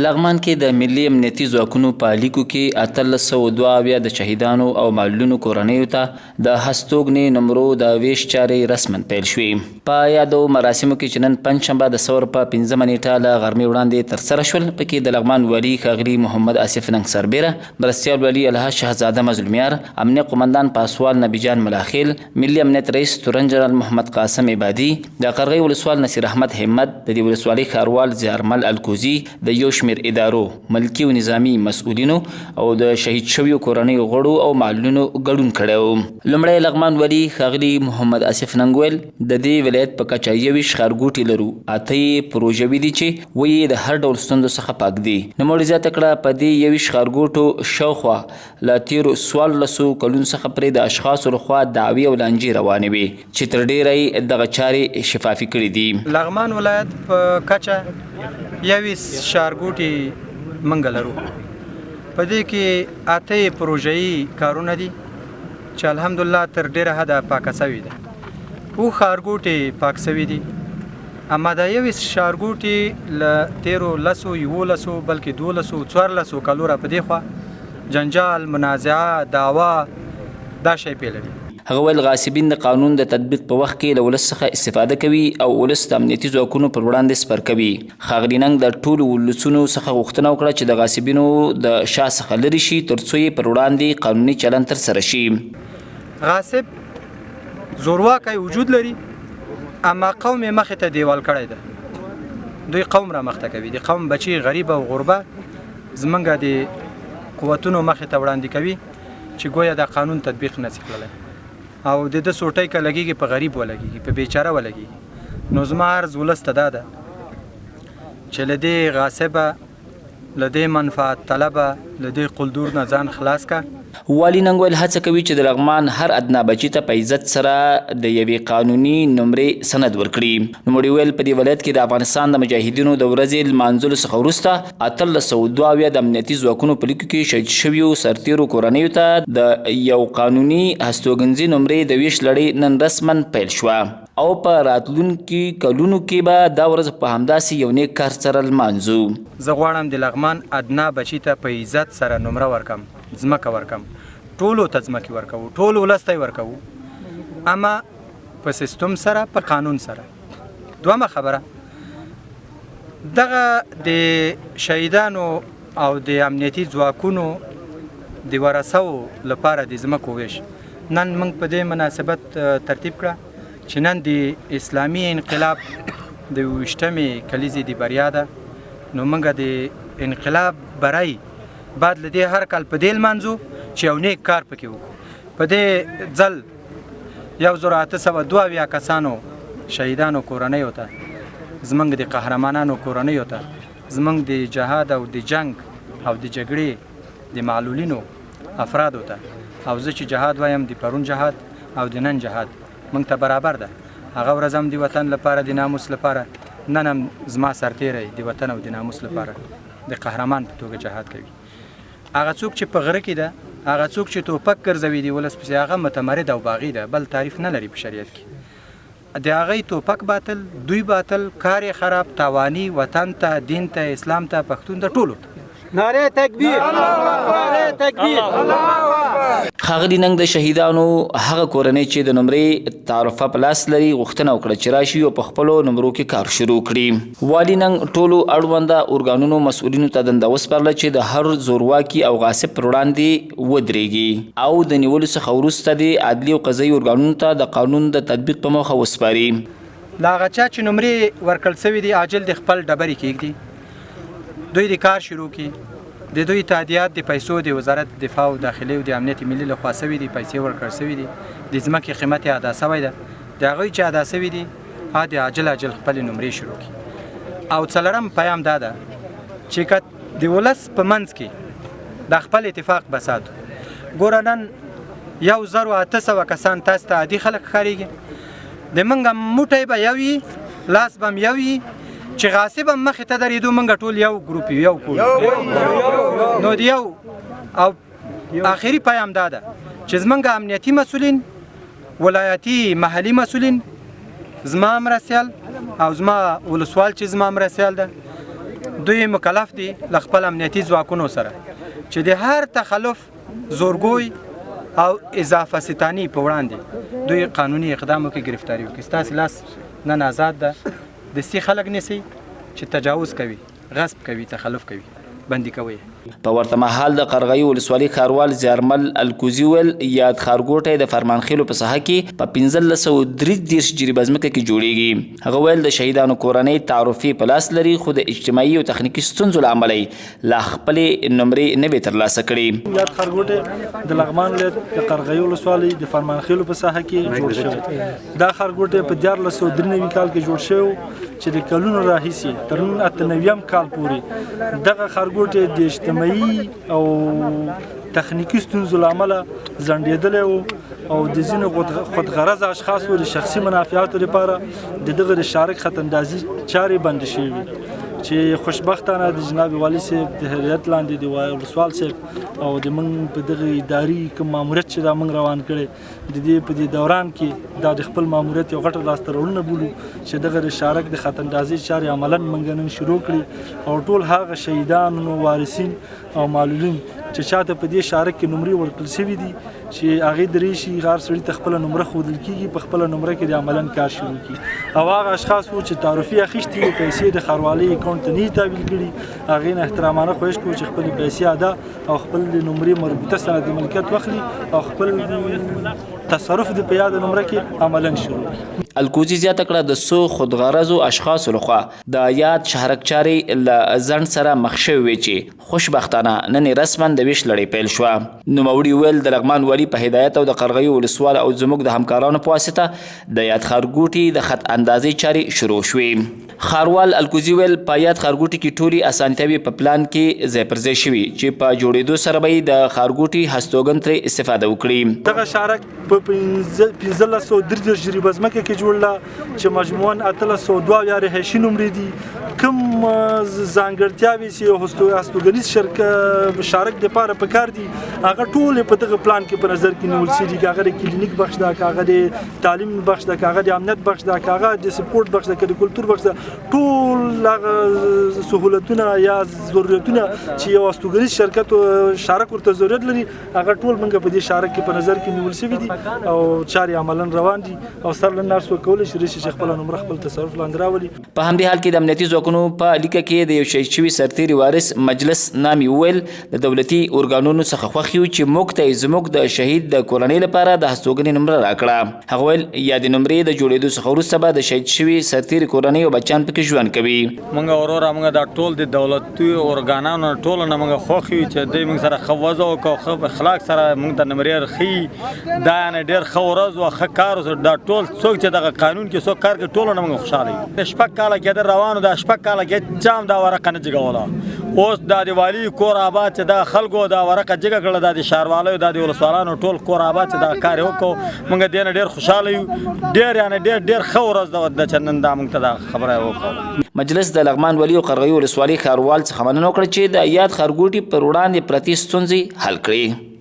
لغمان کې د ملي امنیتي ځواکونو په لیکو کې 1872 د شهیدانو او معلولینو کورنیو ته د هستوګنې نمرو د وېش چارې رسما پیل شوې. په یادو مراسمو کې چې نن پنجشنبه د ثور په 5مه نېټه له غرمې وړاندې ترسره شول، پکې د لغمان والي ښاغلي محمد آصف ننګ سربېره مرستیال والي الحاج شهزاده مظلومیار، امنیه قومندان پاسوال نبي جان ملاخېل، ملي امنیت رئیس تورن جنرال محمد قاسم عبادي، د قرغۍ ولسوال نصیر احمد همت، د دې ولسوالۍ ښاروال زیارمل الکوزي، د یو شمېر ادارو، ملکي او نظامي مسؤلینو او د شهید شویو کورنیو غړو او معلولینو ګډون کړی و. لومړی لغمان والي ښاغلي محمد آصف ننګ وویل، د دې ولایت په کچه 21 ښارګوټي لرو، 8 یې پروژوي دي چې 7 یې د هر ډول ستونزو څخه پاک دي. نوموړي زیاته کړه، په دې 21 ښارګوټو شاوخوا له تېرو 14 کلونو څخه پرې د اشخاصو له خوا دعوې او لانجې روانې وې چې تر ډېره یې دغه چارې شفافې کړې دي. لغمان ولایت په کچه 21 ښارګوټي مونږ لرو، په دې کې 8 یې پروژهيي کارونه دي چې الحمدالله تر ډېره حده پاکه شوې ده، 7 ښارګوټي پاک شوي دي. اما دا 21 ښارګوټي له تېرو 10، 11 بلکې 12، 14 کلو را په دې خوا جنجال، منازعه، دعوا دا شی پې لري. هغه ویل، غاصبین د قانون د تطبیق په وخت کې له ولس څخه استفاده کوي او ولس د امنیتي ځواکونو پر وړاندې سپر کوي. ښاغلي ننګ د ټولو ولسونو څخه غوښتنه وکړه چې د غاصبینو د شا څخه لرې شي ترڅو یې پر وړاندې قانوني چلند ترسره شي. غاصب زورواکی وجود لري، اما قوم یې مخې ته دیوال کړی ده. دوی قوم را مخته کوي، د قوم بچي غریب او غربه زمونږ د قوتونو مخې ته وړاندې کوي چې ګویا دا قانون تطبیق نه شي کړلی او د ده سوټی که لګېږي په غریب ولګېږي، په بیچاره ولګېږي. نو زما عرض ولس ته دا ده چې له دې غاصبه، له دې منفعت طلبه، له دې قلدور نه ځان خلاص که. والي ننګ ویل، هڅه کوي چې د لغمان هر ادنا بچي ته په عزت سره د یوې قانوني نمرې سند ورکړي. نوموړي وویل، په دې ولایت کې د افغانستان د مجاهدینو د ورځې لمانځلو څخه وروسته 1872 د امنیتي ځواکونو په لیکو کې شهید شویو سرتېرو کورنیو ته د یو قانوني هستوګنځي نمرې د وېش لړۍ نن رسما پیل شوه او په راتلونکي کلونو کې به دا ورځ په همداسې یو نیک کار سره لمانځو. زه غواړم د لغمان ادنا بچي ته په عزت سره نمره ورکړم، ځمکه ورکم، ټولو ته ځمکې ورکوو، ټول ولس ته یې ورکوو، اما په سیستم سره، په قانون سره. دومه خبره، دغه د شهیدانو او د امنیتي ځواکونو د ورثو لپاره د ځمکو ویش نن موږ په دې مناسبت ترتیب کړه چې نن د اسلامي انقلاب د 21مې کلیزې د بریا ده. نو موږ د انقلاب برای بعد له دې هر کال په دې لمانځو چې یو نیک کار پکې وکړو. په دې ځل 1872 کسانو شهیدانو کورنیو ته، زمونږ د قهرمانانو کورنیو ته، زمونږ د جهاد او د جنگ او د جګړې د معلولینو افرادو ته، او زه چې جهاد وایم د پرون جهاد او د نن جهاد مونږ ته برابر ده. هغه ورځ هم د وطن لپاره، د ناموس لپاره، نن هم زما سرتیری د وطن او د ناموس لپاره د قهرمان په توګه جهاد کوي. هغه څوک چې په غره کې ده، هغه څوک چې توپک ګرځوي د ولس پسې، هغه متمرد او باغي ده، بل تعریف نه لري په شریعت کې. د هغې توپک باطل، دوی باطل، کار یې خراب، تاواني وطن ته، دین ته، اسلام ته، پښتون ته، ټولو ته. نعره تکبیر، نعره تکبیر. ښاغلي ننګ د شهیدانو هغه کورنۍ چې د نمرې تعرفه په لاس لري غوښتنه وکړه چې راشي او په خپلو نمرو کې کار شروع کړي. والي ننګ ټولو اړونده ارګانونو مسؤلینو ته دنده وسپارله چې د هر زورواکي او غاصب پر وړاندې ودرېږي او د نیولو څخه وروسته دې عدلي او قضایي ارګانونو ته د قانون د تطبیق په موخه وسپاري. له هغه چا چې نمرې ورکړل شوې دي عاجل دې خپل ډبرې کېږدي، دوی دې کار شروع کړي. د دوی تادیات د پیسو د وزارت دفاع او داخلي او د امنیت ملي له خوا شوي دي، پیسې ورکړل شوي دي، د ځمکې قیمت یې ادا شوی ده. د هغوی چې ادا شوي دي هغه دې عاجل عاجل خپلې نمرې شروع کړي. او څلورم پیام دا ده چې که د ولس په منځ کې دا خپل اتفاق به ساتو. ګوره نن 1800 کسان تاسو ته عادي خلک ښکارېږي، د موږ موټی به یو وي، لاس به هم یو وي، چې غاصب هم مخې ته درېدو موږ ټول یو ګروپ یو، یو کور. نو د یو او آخري پیام دا ده چې زمونږ امنیتي مسؤلین، ولایتي محلي مسؤلین، زما مرستیال او زما ولسوال چې زما مرستیال ده، دوی مکلف دي له خپل امنیتي ځواکونو سره چې د هر تخلف، زورګوی او اضافه ستانی په وړاندې دوی قانوني اقدام وکړي، ګرفتاري وکړي. ستاسې لاس نن آزاد ده، دستي خلک نیسي چې تجاوز کوي، غصب کوي، تخلف کوي، بندي کوي. په ورته مهال د قرغیو ولسوالۍ ښاروال زیارمل الکوزي وویل، یاد ښارګوټی د فرمانخېلو په ساحه کې په 1533 جریبه ځمکه کې جوړیږي. هغه ویل، د شهیدانو کورنۍ تعرفې په لاس لري، خو د اجتماعي او تخنیکي ستونزو له امله یې لا خپلې نمرې نه وې ترلاسه کړې. یاد ښارګوټی د لغمان ولایت د قرغیو ولسوالۍ د فرمانخېلو په ساحه کې جوړ شوی. دا ښارګوټی په 1393 کال کې جوړ شوی چې د کلونو راهیسې تر نن 98 کال پورې دغه ښارګوټی د اجتماعي او تخنیکي ستونزو له امله ځنډېدلی و او د ځینو خودغرضه اشخاصو د شخصي منافعاتو لپاره د دغه د شارک خط اندازي چارې بندې شوې وې، چې خوشبختانه د جناب والي صاحب د هدایت لاندې د ولسوال صاحب او د موږ په دغه اداري کوم ماموریت چې دا موږ روان کړی د دې په دې دوران کې دا د خپل ماموریت یو غټه لاسته راوړنه بولو چې دغه د شارک د خط اندازي چارې عملاً موږ نن شروع کړې او ټول هغه شهیدان، وارثین او معلولین چې چاته په دې شارک کې نمرې ورکړل شوي دي چې هغې درې شي، هر سړي ته خپله نمره ښودل کېږي، په خپله نمره کې د عملاً کار شروع کړي. او هغه اشخاص وو چې تعرفي اخیستي وي، پیسې د ښاروالۍ اکاونټ ته نه دي تحویل کړي، هغې نه احترامانه خواهش کوو چې خپلې پیسې ادا او خپل د نمرې مربوطه سند ملکیت واخلي او خپل تصرف د په یاده نمره کې عملاً شروع کړي. الکوزي زیاته کړه، د څو خودغرضو اشخاصو لخوا د یاد شهرک چارې له ځنډ سره مخ شوې وې چې خوشبختانه نن یې رسما د ویش لړۍ پیل شوه. نوموړي وویل، د لغمان والي په هدایت او د قرغیو ولسوال او زموږ د همکارانو په واسطه د یاد ښارګوټي د خط اندازې چارې شروع شوې. ښاروال الکوزي ویل، په یاد ښارګوټي کې ټولې اسانتیاوې په پلان کې ځای پر ځای شوي چې په جوړېدو سره به یې د ښارګوټي هستوګن ترې استفاده وکړي. دغه شارک په 1533 جریبه ځمکه کې جوړله چې مجموعاً 1872 رهایشي نمرې دي. کوم ځانګړتیاوې چې یو هستوګنیز شارک دپاره پکار دي هغه ټولې په دغه پلان کې په نظر کې نیول شوي دي، که هغه د کلینیک بخش ده، که هغه د تعلیم بخش ده، که هغه د امنیت بخش ده، که هغه د سپورټ بخش ده، که د کلتور بخش ده، ټول هغه سهولتونه یا ضرورتونه چې یو هستوګنیز شرکت شارک ورته ضرورت لري هغه ټول موږ په دې شارک کې په نظر کې نیول شوي دي او چارې عملاً روان دي او سر له نن هر څوک کولی شي چې خپله نمره خپل تصرف لاندې راولي. په همدې حال کې د امنیتي ځواکونو په لیکه کې د یو شهید شوي سرتېري وارث مجلس نامي وویل، د دولتي ارګانونو څخه خوښ یو چې موږ ته یې زموږ د شهید د کورنۍ لپاره د هستوګنې نمره راکړه. هغه ویل، یادې نمرې د جوړېدو څخه وروسته به د شهید شوي سرتېري کورنۍ او بچیان پکې ژوند کوي. موږ وروره موږ دا ټول د دولتي ارګانانو ټولو نه موږ خوښ یو چې دوی موږ سره ښه وضع وکړه، ښه اخلاق سره موږ ته نمرې ښيي. دا یعنې ډېر ښه ورځ وه، ښه کار وسو. دا ټول څوک چې دغه قانون کې څوک کار کوي ټولو نه موږ خوشحاله یو. شپږ کاله کېده روانو، دا شپږ کاله کې چا هم دا ورقه نه جګوله. اوس دا د والي کور آباد چې دا خلکو دا ورقه جګه کړله، دا د ښاروالۍ دا د ولسوالانو ټول کور آباد چې دا کار یې وکړو، موږ دې نه ډېر خوشحاله یو. ډېر یعنې ډېر ډېر ښه ورځ ده چې نن دا موږ ته دا خبره یې وکړه. مجلس د لغمان والي او قرغیو ولسوالۍ ښاروال څخه مننه وکړه چې د یاد ښارګوټي پر وړاندې پرتې ستونزې حل کړې.